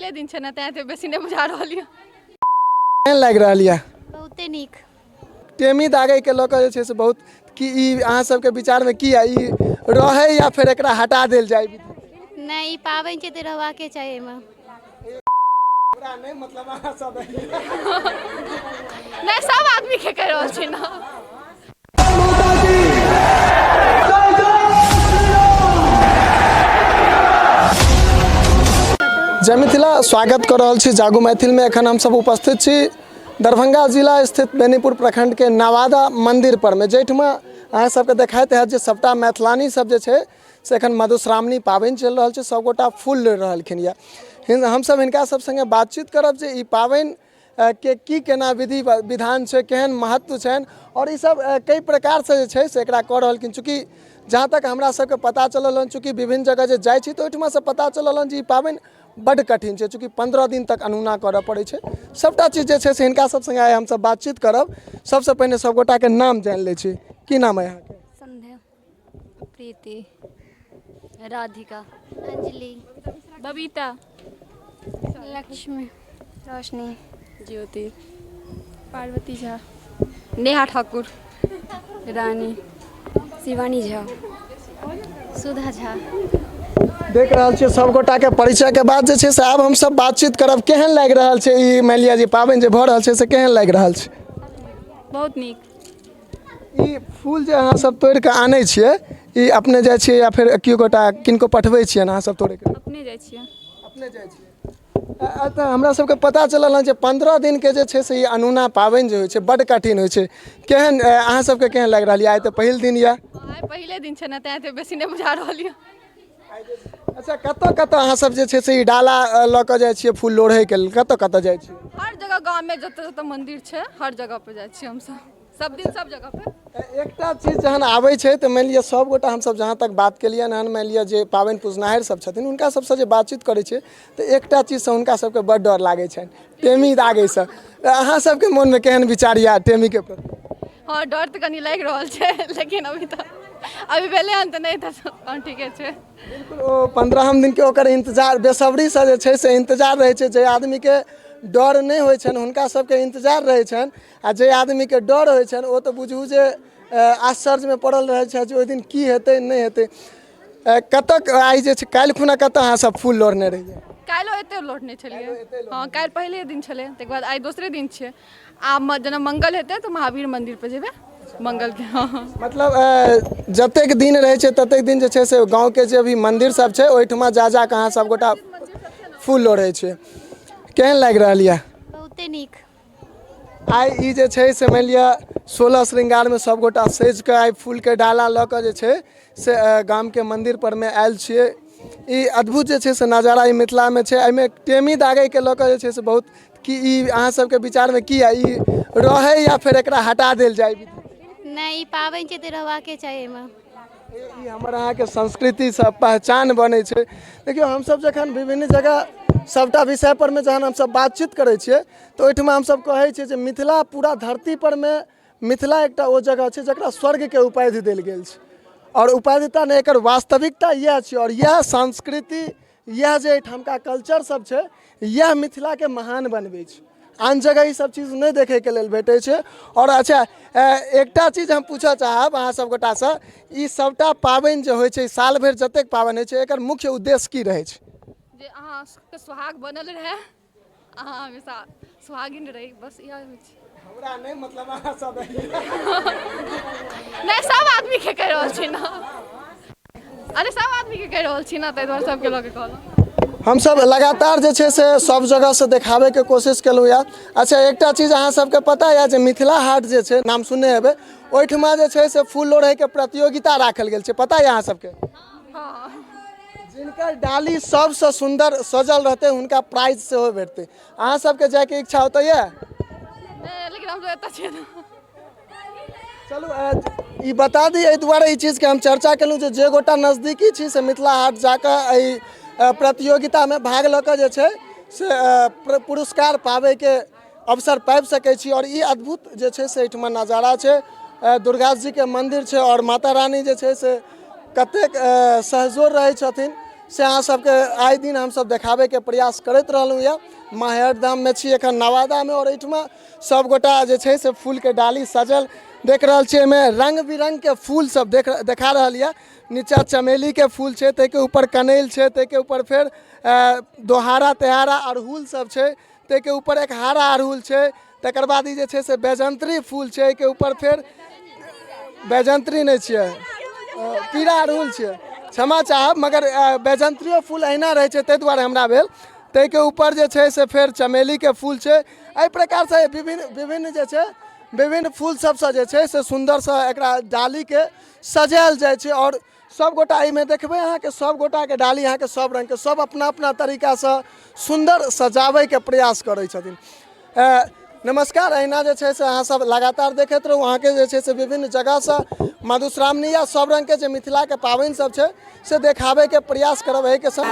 पहिले दिन छै ने, तें एते बेसी नहि बुझा रहल यऽ। केहन लागि रहल यऽ? बहुते नीक। टेमी दागैके लऽ कऽ जे छै से बहुत की ई अहाँ सबके विचारमे की यऽ, ई रहै या फेर एकरा हटा देल जाय? नहि, ई पाबनि छै तऽ रहबाके चाही एहिमे। हमरा नहि, मतलब अहाँ सब। नहि, सब आदमी के कहि रहल छी ने। जय मिथिला, स्वागत कऽ रहल छी जागू मैथिलमे। एखन हमसब उपस्थित छी दरभंगा जिला स्थित बेनीपुर प्रखंडके नवादा मंदिर परमे, जाहिठमा अहाँ सबके देखाइत हैत जे सबटा मैथिलानी सब जे छै से एखन मधुश्रावणी पाबनि चलि रहल छै, सबगोटा फूल लोढ़ि रहलखिन यऽ। हमसब हिनका सब सङ्गे बातचीत करब जे ई पाबनि के की केना विधि विधान छै, केहन महत्व छनि आओर ई सब कई प्रकारसँ जे छै से एकरा कऽ रहलखिन। चूँकि जहाँ तक हमरा सबके पता चलल हन, चूँकि विभिन्न जगह जे जाइ छी तऽ ओहिठुमासँ पता चलल हन जे ई पाबनि बड्ड कठिन छै, चूँकि 15 दिन तक अनूना करऽ पड़ै छै। सभटा चीज जे छै से हिनका सब सङ्गे आइ हमसब बातचीत करब। सबसँ पहिने सबगोटाके नाम जानि लै छी। की नाम अइ अहाँके? संध्या। प्रीति। राधिका। अंजलि। बबीता। लक्ष्मी। रोशनी। ज्योति। पार्वती झा। नेहा ठाकुर। रानी। शिवानी झा। सुधा झा। देख रहल छियै सबगोटाके परिचयके बाद जे छै से आब हमसब बातचीत करब। केहन लागि रहल छै ई, मानि लिअ जे पाबनि जे भऽ रहल छै से केहन लागि रहल छै? बहुत नीक। ई फूल जे अहाँ सब तोड़ि कऽ आनै छियै, ई अपने जाइ छियै या फेर केओ गोटा किनको पठबै छियनि अहाँ सब तोड़ैके? अपने जाइ छियै। अपने जाइ छियै। तऽ हमरा सबके पता चलल हँ जे 15 दिनके जे छै से ई अनूना पाबनि जे होइ छै बड्ड कठिन होइ छै। केहन अहाँ सबके केहन लागि रहल यऽ? आइ तऽ पहिल दिन यऽ। आइ पहिले दिन छै ने, तें एते बेसी नहि बुझा रहल यऽ। अच्छा, कतऽ कतऽ अहाँ सब जे छै से ई डाला लऽ कऽ जाइ छियै फूल लोढ़ैके लेल, कतऽ कतऽ जाइ छियै? हर जगह, गाँवमे जतऽ जतऽ मन्दिर छै हर जगह पर जाइ छियै हमसब, सब दिन सब जगह पर। एकटा चीज जहन आबै छै तऽ मानि लिअ सभगोटा हमसभ जहाँ तक बात केलियनि हन, मानि लिअ जे पाबनि पुजनाहरि सब छथिन हुनका सबसँ जे बातचीत करै छियै तऽ एकटा चीजसँ हुनका सबके बड्ड डर लागै छनि, टेमी दागैसँ। तऽ अहाँ सबके मोनमे केहन विचार यऽ टेमीके प्रति? हँ, डर तऽ कनि लागि रहल छै, लेकिन अभी तऽ अभी भेलै हन तऽ नहि तऽ तहन ठीके छै। बिल्कुल, ओ 15म दिनके ओकर इन्तजार बेसब्रीसँ जे छै से इन्तजार रहै छै। जे आदमीके डर नहि होइ छनि हुनका सबके इन्तजार रहै छनि, आ जे आदमीके डर होइ छनि ओ तऽ बुझू जे आश्चर्यमे पड़ल रहै छथि जे ओहि दिन की हेतै नहि हेतै। कतऽ आइ जे छै, काल्हि खुना कतऽ अहाँ सब फूल लोढ़ने रहियै? काल्हिो एते लोढ़ने छलियै। हँ, काल्हि पहिले दिन छलै, ताहिके बाद आइ दोसरे दिन छियै। आ जेना मंगल हेतै तऽ महावीर मन्दिर पर जेबै मंगलके। हँ। मतलब जतेक दिन रहै छै ततेक दिन जे छै से गाँवके जे भी मन्दिर सब छै ओहिठमा जा जा कऽ अहाँ सबगोटा फूल लोढ़ै छियै। केहन लागि रहल यऽ? बहुते नीक। आइ ई जे छै से मानि लिअ 16 श्रृंगारमे सबगोटा सजि कऽ आइ फूलके डाला लऽ कऽ जे छै से गामके मन्दिर परमे आयल छियै। ई अद्भुत जे छै से नजारा ई मिथिलामे छै। एहिमे टेमी दागैके लऽ कऽ जे छै से बहुत की ई अहाँ सबके विचारमे की यऽ, ई रहै या फेर एकरा हटा देल जाय? नहि, ई पाबनि छै तऽ रहबाके चाही एहिमे। ई हमर अहाँके संस्कृतिसँ पहचान बनै छै। देखियौ, हमसब जखन विभिन्न जगह सबटा विषय परमे जहन हमसब बातचीत करै छियै तऽ ओहिठमा हमसब कहै छियै जे मिथिला पूरा धरती परमे मिथिला एकटा ओ जगह छै जकरा स्वर्गके उपाधि देल गेल छै, आओर उपाधिता नहि, एकर वास्तविकता इएह छै। आओर इएह संस्कृति, इएह जे एहिठामका कल्चर सब छै, इएह मिथिलाके महान बनबै छै। आन जगह ई सब चीज नहि देखैके लेल भेटै छै। आओर अच्छा, एकटा चीज हम पूछऽ चाहब अहाँ सब गोटासँ, ई सबटा पाबनि जे होइ छै, साल भरि जतेक पाबनि होइ छै, एकर मुख्य उद्देश्य की रहै छै? जे अहाँ सबके सुहाग बनल रहै, अहाँ हमेशा सुहागिन रही, बस इएह होइ छै। हमरा नहि, मतलब अहाँ सब। नहि, सब आदमीके कहि रहल छी ने। अरे, सब आदमीके कहि रहल छी ने, ताहि दुआरे सबके लऽ के कहलहुँ। हमसब लगातार जे छै से सब जगहसँ देखाबैके कोशिश केलहुँ यऽ। अच्छा, एकटा चीज अहाँ सबके पता यऽ जे मिथिला हाट जे छै, नाम सुनने हेबै, ओहिठमा जे छै से फूल लोढ़ैके प्रतियोगिता राखल गेल छै, पता यऽ अहाँ सबके? हँ। जिनकर डाली सबसँ सुन्दर सजल रहतै हुनका प्राइज सेहो भेटतै। अहाँ सबके जायके इच्छा होतै यऽ? नहि, लेकिन हम एतऽ छियै ने। चलू, ई बता दी, एहि दुआरे ई चीजके हम चर्चा केलहुँ जे जे गोटा नजदीकी छी से मिथिला हाट जाकऽ एहि प्रतियोगितामे भाग लऽ कऽ जे छै से पुरस्कार पाबैके अवसर पाबि सकै छी। आओर ई अद्भुत जे छै से एहिठमा नजारा छै, दुर्गा जीके मन्दिर छै, आओर माता रानी जे छै से कतेक सहजोर रहै छथिन से अहाँ सबके आइ दिन हमसब देखाबैके प्रयास करैत रहलहुँ यऽ। माहेर धाममे छी एखन नवादामे, आओर एहिठमा सब गोटा जे छै से फूलके डाली सजल देख रहल छी। एहिमे रङ्ग बिरङ्गके फूल सब देखा रहल यऽ। नीचा चमेलीके फूल छै, ताहिके ऊपर कनैल छै, ताहिके ऊपर फेर दोहारा तेहारा अड़हुल सब छै, ताहिके ऊपर एक हरा अड़हुल छै, तकर बाद ई जे छै से बैजंत्री फूल छै, एहिके ऊपर फेर बैजंत्री नहि छियै, पीरा अड़हुल छियै, क्षमा चाहब, मगर बैजंत्रियो फूल अहिना रहै छै, ताहि दुआरे हमरा भेल। ताहिके ऊपर जे छै से फेर चमेलीके फूल छै। एहि प्रकारसँ विभिन्न विभिन्न जे छै विभिन्न फूल सबसँ जे छै से सुन्दरसँ एकरा डालीके सजायल जाइ छै। आओर सब गोटा एहिमे देखबै अहाँके सब गोटाके डाली अहाँके सब रङ्गके, सब अपना अपना तरीकासँ सुन्दर सजाबैके प्रयास करै छथिन। नमस्कार। अहिना जे छै से अहाँ सब लगातार देखैत रहू। अहाँके जे छै से विभिन्न जगहसँ मधुश्रावणी या सब रङ्गके जे मिथिलाके पाबनि सब छै से देखाबैके प्रयास करब। एहिके संग